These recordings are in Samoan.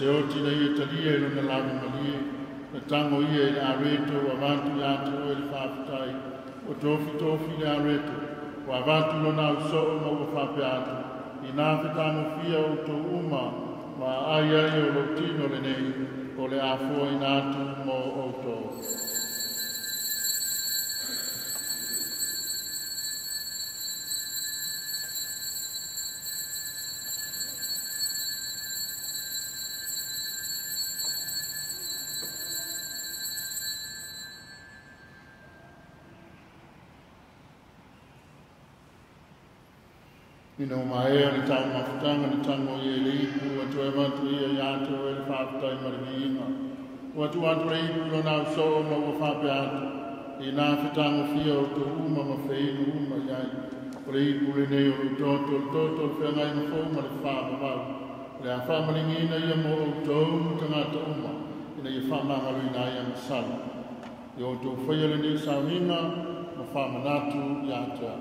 se oti na ia talia i lona lava malie, na tango ia i le areto ua avatu ia te oe le faafetai, ua tofitofi le areto, ua avatu lona ausoo ma ua faapea atu, ina fetagofia outou uma ma aai ai o lou tino lenei, o le afoaina atu mo outou. Ina o maea le tau mafutanga le tango ia i le ipu, ua toe avatu ia ia te oe le faafetai ma le viiga. Ua tuu atu le ipu i lona ausoo ma ua faapea atu, ina fetagofia outou uma ma feinu uma i ai. O le ipu lenei o lou toto, le toto o le feagaiga fou ma le faavavau. O le a faamaligiina ia mo outou ma tagata uma, ina ia faamagaloina ai agasala. Ia outou faia lenei sauniga ma faamanatu ia te au.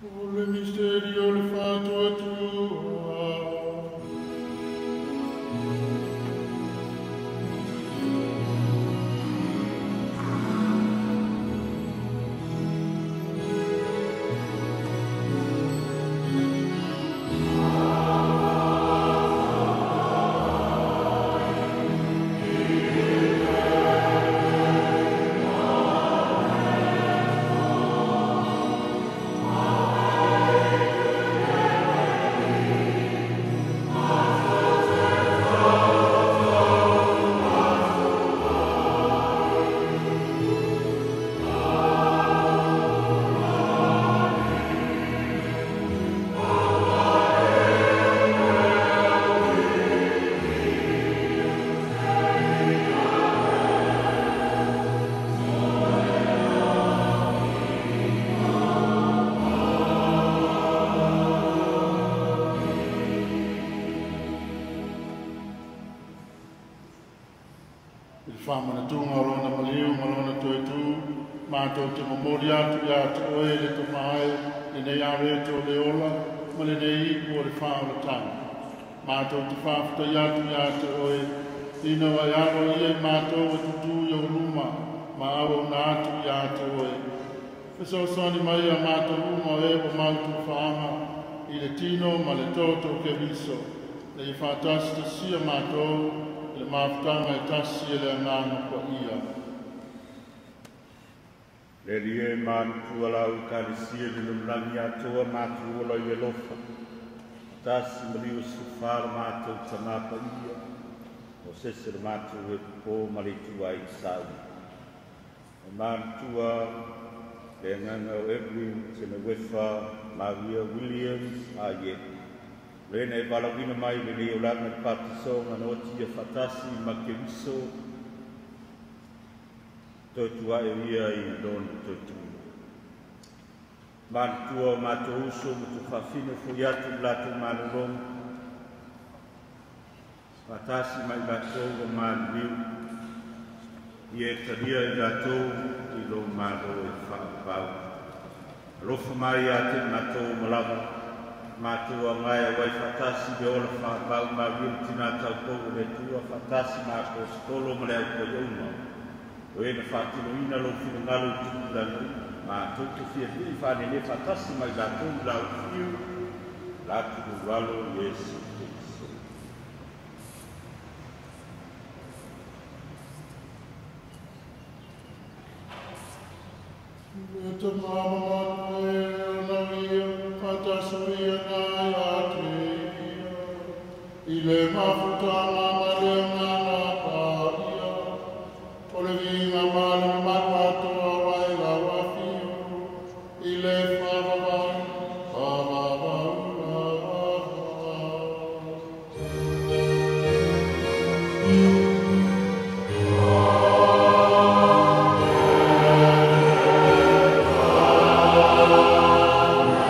O le misterio le faatuatua. Whamanatūnga o lona maliu ma lona toetū, mātou te momori atu ia te oe le tomae, lenei areto o le ola, ma lenei ipu o le whaolatanga. Mātou te whaafetai atu ia te oe, ina wai alo ia i mātou e tutu i o luma, ma awa una atu ia te oe. Fesoasoani mai a mātou uma e o mautu whaanga, i le tino ma le toto ke viso, le i whaatasi te sia mātou, le mafutanga e tasi e le agaga paia. Le lie manutua lau ekalesia le lalolagi atoa matou ola i alofa. Tasi ma liu sufa le matou tamā paia, o sese le matou e popō ma le itu ai i sauli. O manutua le agaga o Evelyn Tenauefa Maria Williams a ie. Lena e valauina mai lenei olaga le patisoga na oti ia faatasi ma Keriso toetuaʻe ia i lona toetuina. Manatua o matou uso ma tufaafine fo'i atu i latou malologa, faatasi ma i latou ua maliliu, ia e talia i latou i lou malo e faavavau. Alofa mai ia te i matou ma lava, matou agae auai faatasi le ola faavavau malia ma tinā taupou o le Atua faatasi ma aposetolo ma le aupoiauma. O e na faatinoina lou finagalo i tupulaga uma, matou te fiafia i faanenē faatasi ma i latou i lau fiu, latou alo Iesu Keriso. Le tamama e o lau ia, faatasuia nai a te ia, i le mafutanga ma le agaga paia, o le viiga ma le mamalu atoa ai lau afio, i le faavavau, faavavau lava. Amen.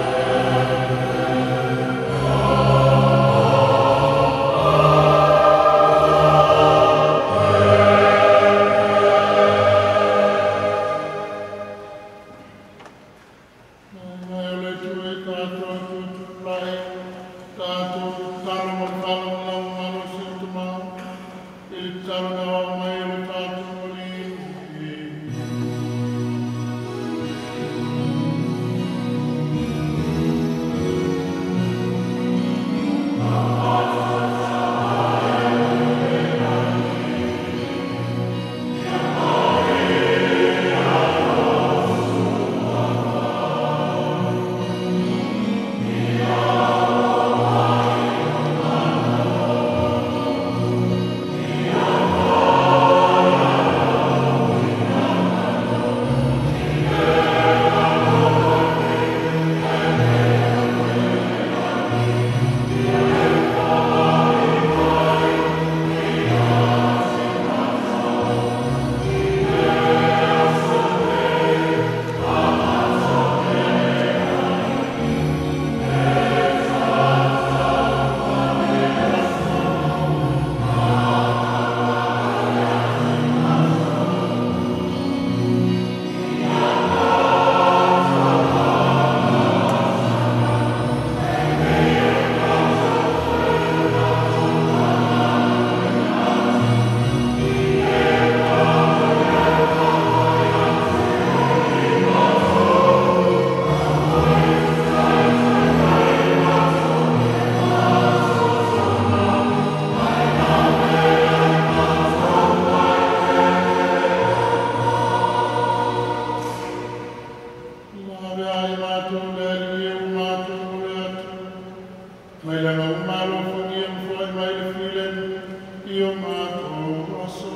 I o mātou aso.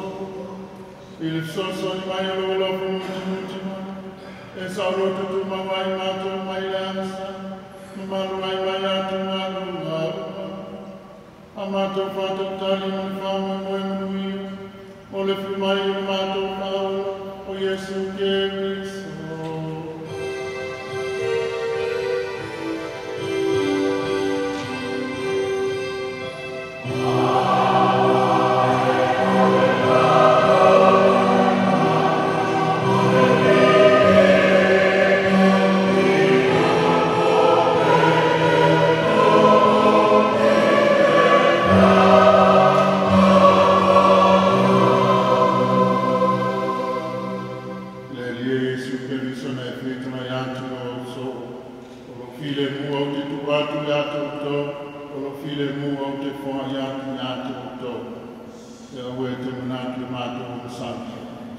I le fesoasoani mai o lou alofa mutimutiga, e saoloto tumau ai mātou mai le agasala, ma malu ai mai atugaluga uma. A mātou faatautali ma le faamoemoe manuia, o le fiu mai o le mātou Faaola, o Iesu Keriso.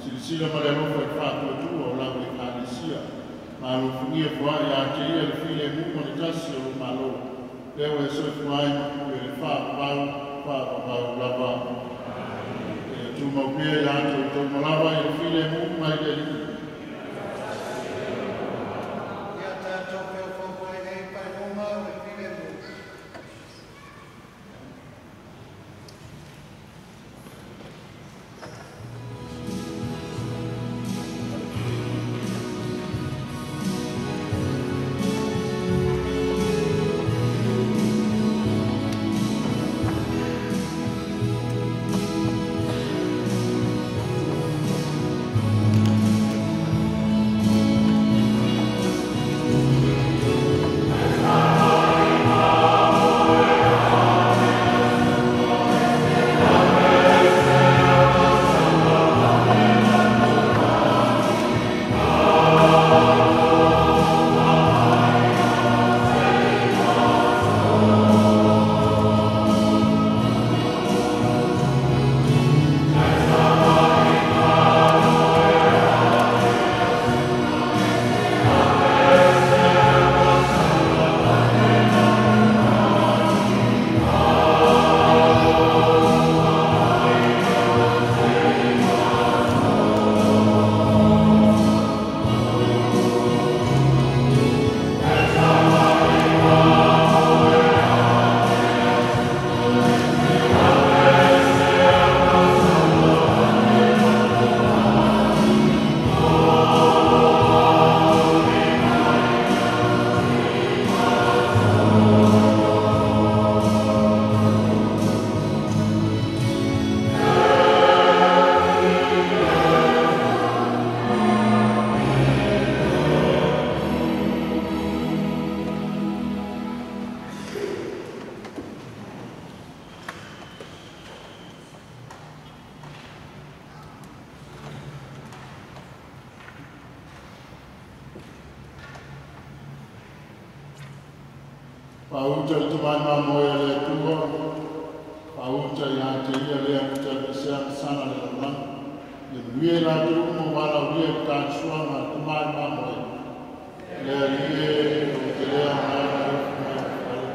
Silasila ma le alofa i le faatuatua o lau Ekalesia. Malofagia foai ia te ia le filemu ma le tasi o lou Malo. Lea ua e soifua ai ma pule le faavavau, faavavau lava. E tumau pea ia te outou malava i le filemu mai le Alii. Ia tatou feofoofoai nei paeluga o le filemu. Pauta le tomai mamoe a le Atua, pauta ia te ia lea mutalasea masana le lalolagi. Le manuia i latou uma ua alaulia i le talisuaga a le tomai mamoe. Le Alii e, o te lea agaga alofa mai i fale,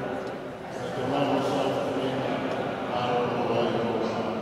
le tamaga o sa fetalaiga, malolo ai o agaga.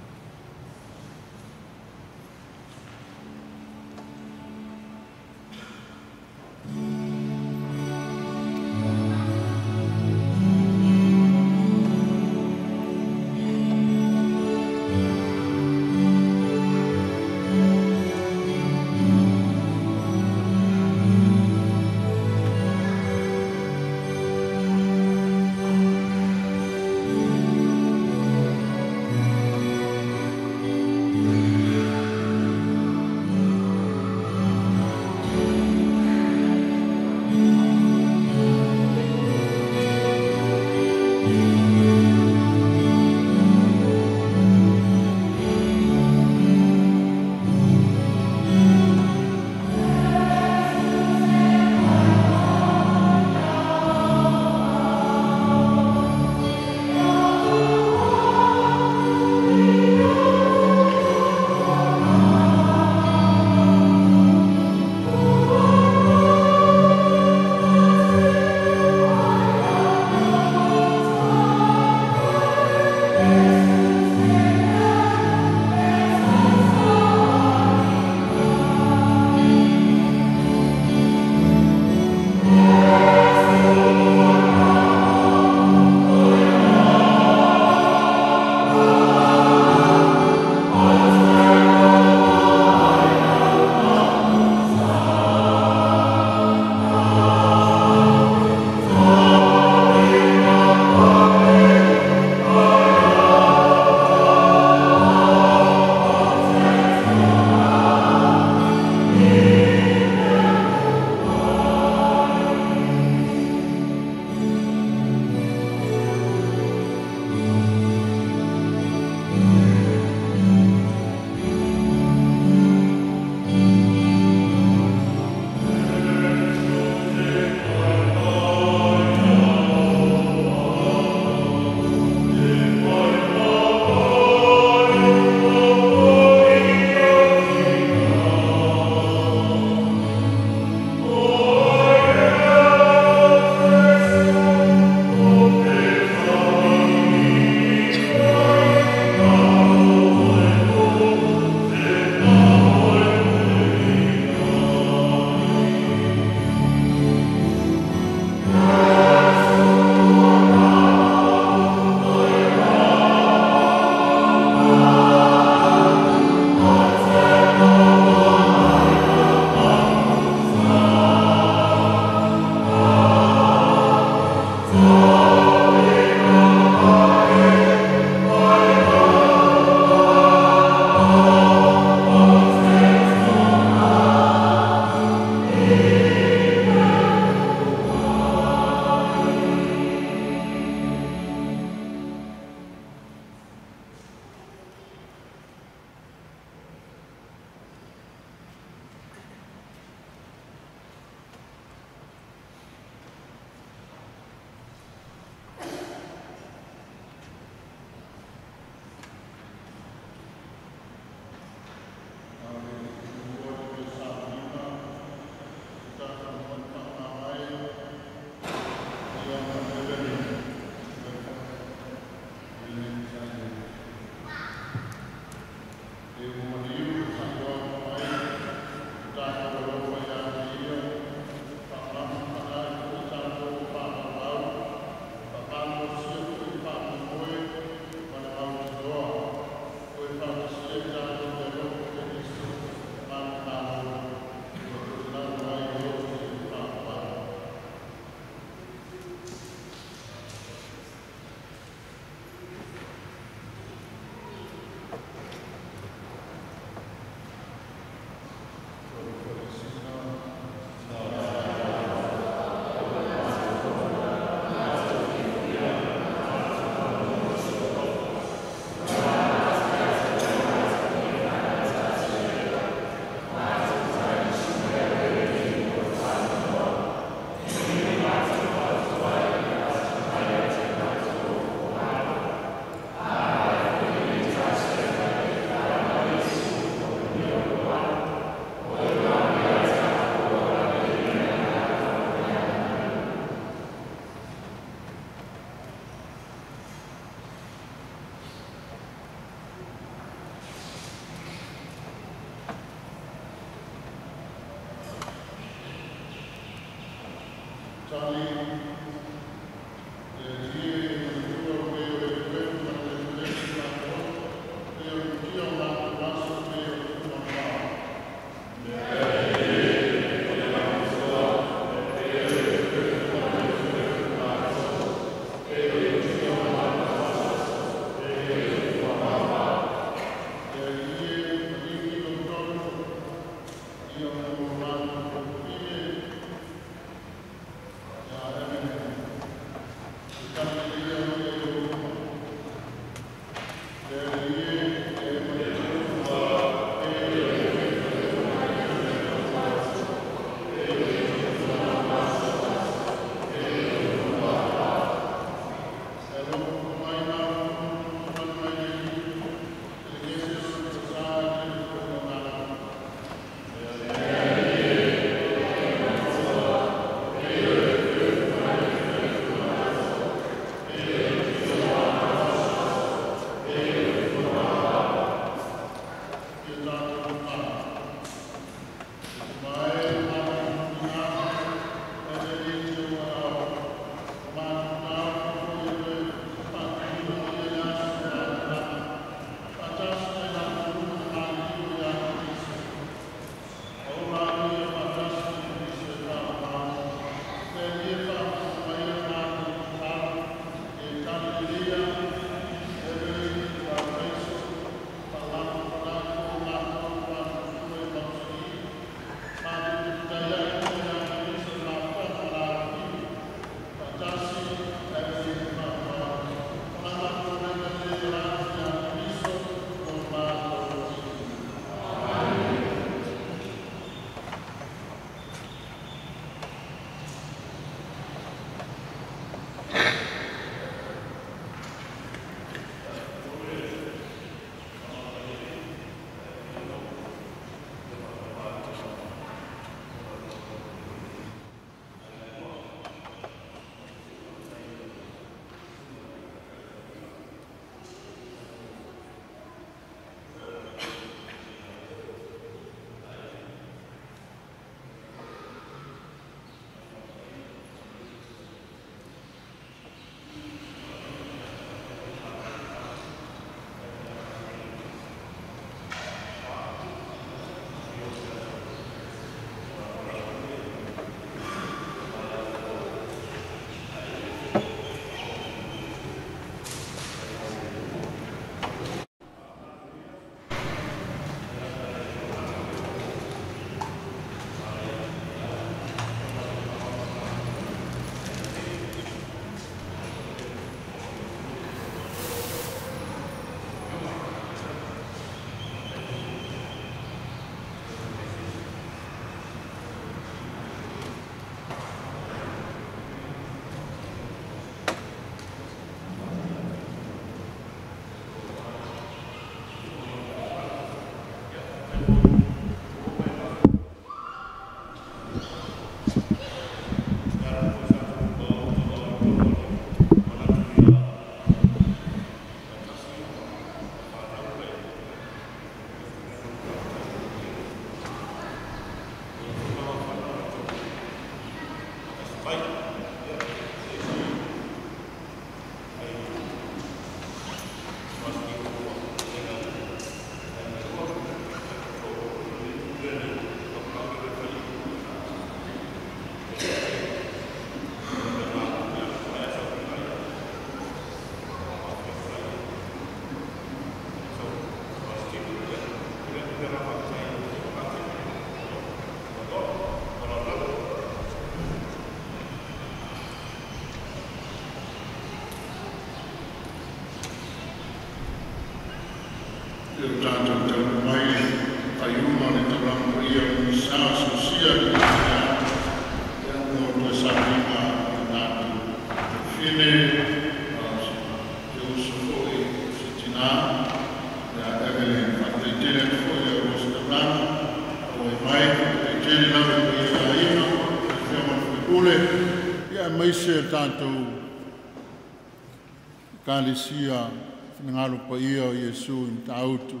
Ekalesia finagalo paia o Iesu i Matautu,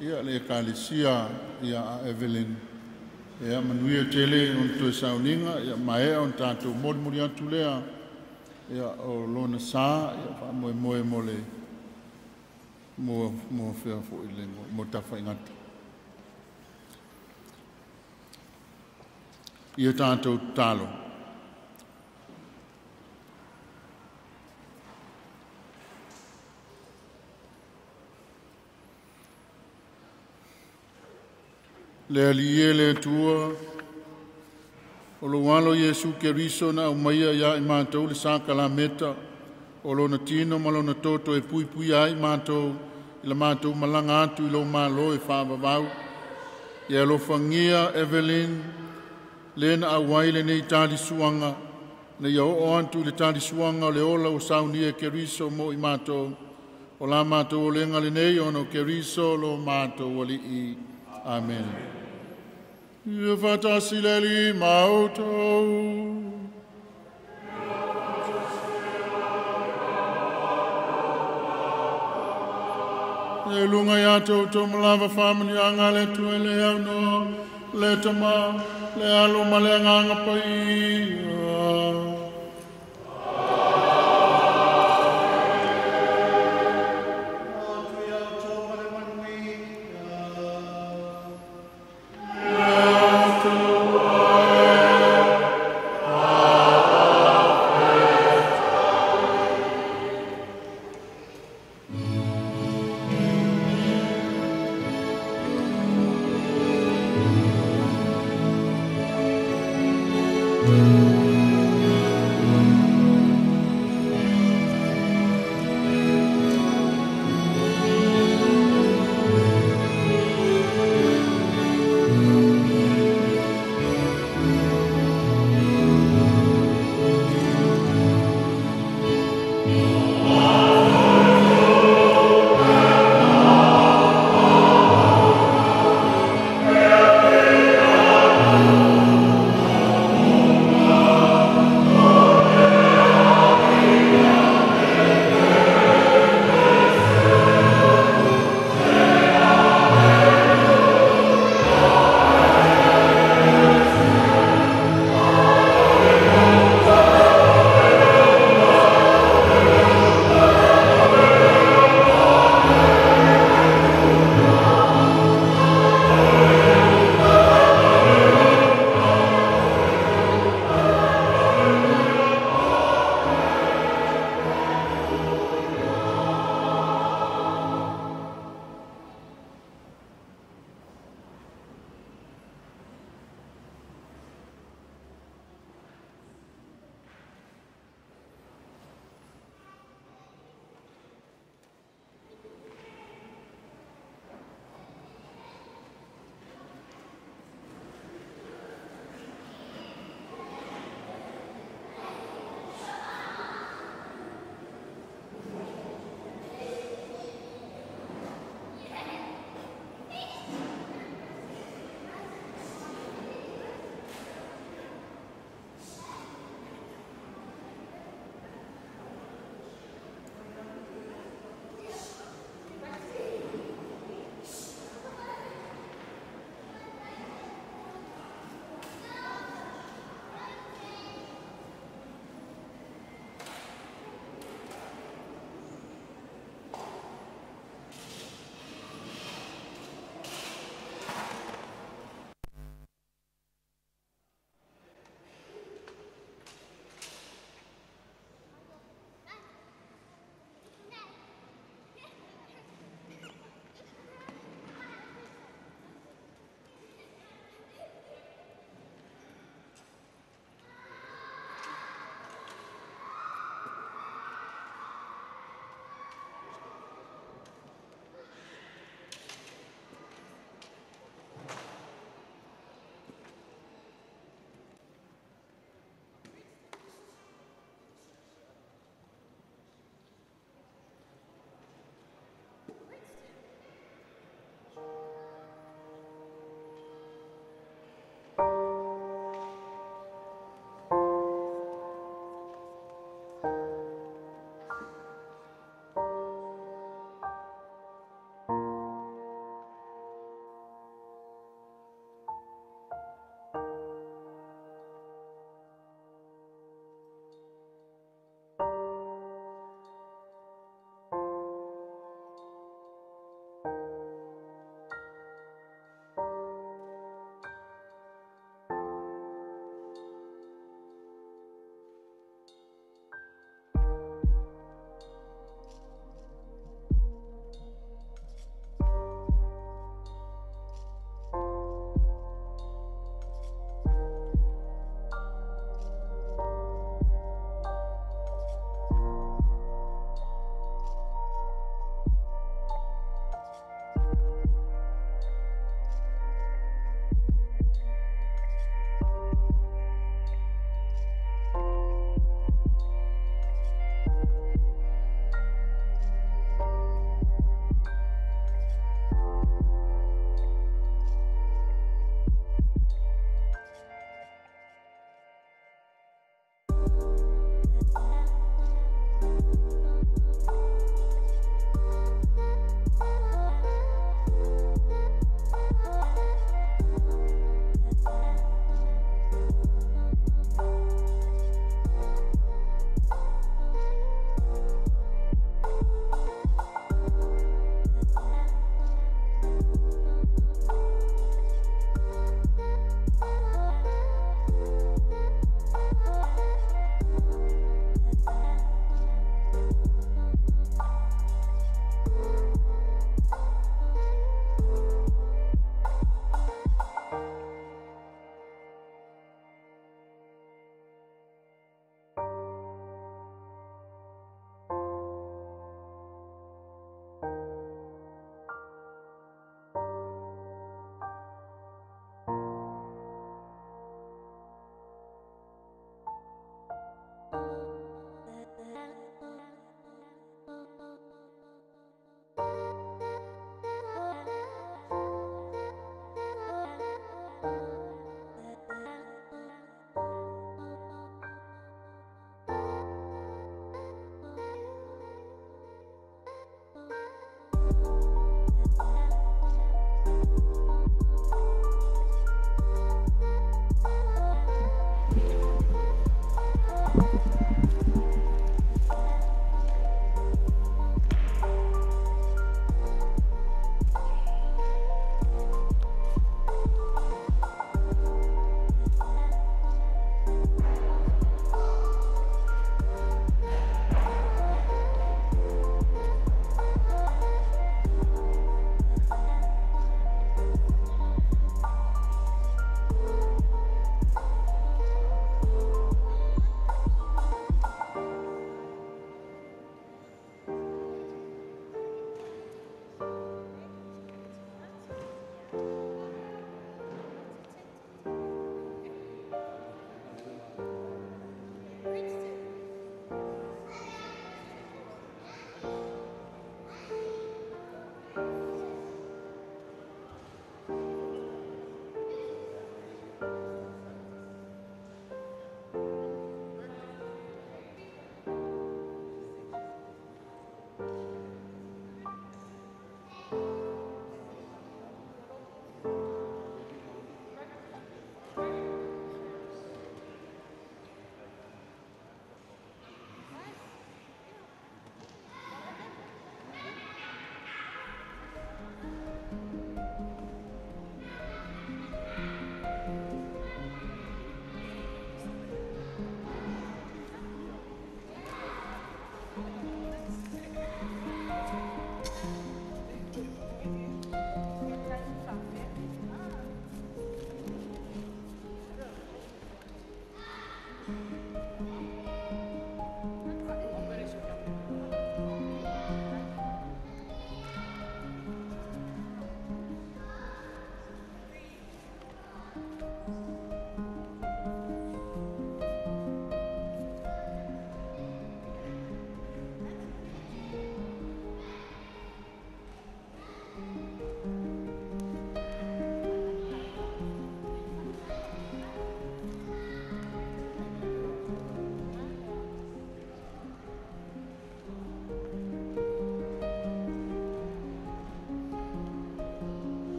ia le Ekalesia ia a Evelyn. Ia manuia tele ona toe sauniga, ia maea ona tatou molimoli atu lea, ia o lona sa, ia faamoemoe mo le mo fea foi le mo tafaigata. Ia tatou tatalo. Le Alii e le Atua, o lou alo Iesu Keriso na aumaia ia i matou le sakalameta, o lona tino ma lona toto e puipuia ai matou i la matou malaga atu i lou malo e faavavau. Ia alofagia Evelyn, le na auai lenei talisuaga, na ia oo atu i le talisuaga o le ola ua saunia e Keriso mo i matou, o la matou olega lenei ona o Keriso lo matou Alii. Amen. Ia faatasi le Alii ma outou. E luga ia te outou malava faamanuiaga a le Atua e le aunoa, le Tama, le Alo ma le Agaga Paia. Atu ia outou ma le manuia. Amen.